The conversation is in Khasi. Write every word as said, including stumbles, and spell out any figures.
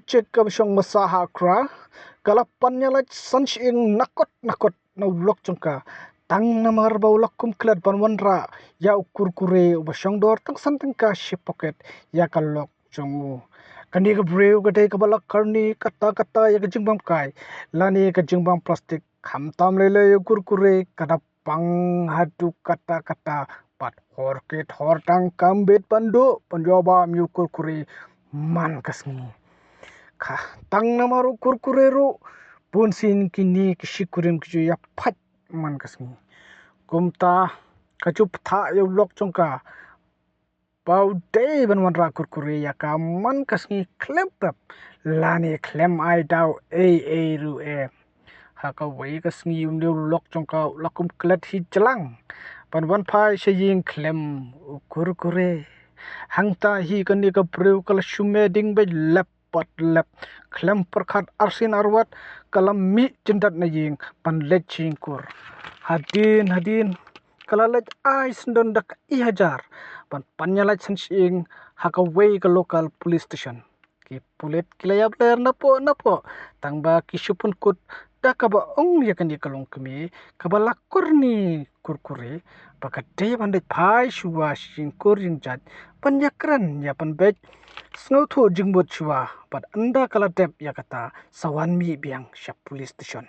chick kaba shong masa ha Agra ka la pan ïalait san shyieng nakot nakot na u lok jong ka, tang namar ba u la kum klet ban wanrah ïa u kurkure uba shong dor tang san tyngka shi pocket ïa ka lok jong u. Kane ka briew ka dei kaba la karni katta katta ïa ka jingbam kai lane ka jingbam plastik, khamtam lei lei ïa u kurkure ka da pang haduh katta katta, bad hor kit hor tang kam bit ban duh ban ïoh bam ïa u kurkure man ka sngi. Ka tang namar u kurkure ruh bun sien kine ki shikurim ki ju ïa phait man ka sngi. Kumta ka ju pynthah ïa u lok jong ka ba u dei ban wanrah kurkure ïa ka man ka sngi khlem pep lane khlem ai daw ei ei ruh em. Ha kawei ka sngi une u lok jong ka u la kum klet hi jlang ban wan phai sha ïing khlem u kurkure. Hangta hi kane ka briew ka la shu meh ding beit lep pat lep, khlem pyrkhat arsien arwat ka la mih jyndat na ïing ban leit sha ïing kur. Hadien hadien ka la leit ai syndon da ka i hajar ban pan ïalait san shyieng ha kawei ka local police station. Ki pulit ki la ïap ler napoh napoh tang ba ki shu pynkut da kaba ong ïa kane ka longkmie kaba la kur ni kurkure ba ka dei ban leit phai shuwa sha ïing kur ïing jait ban ïakren ïa ban beit sngewthuh jingmut shuwa bad ynda ka la dep ïa kata sa wan mih biang sha police station.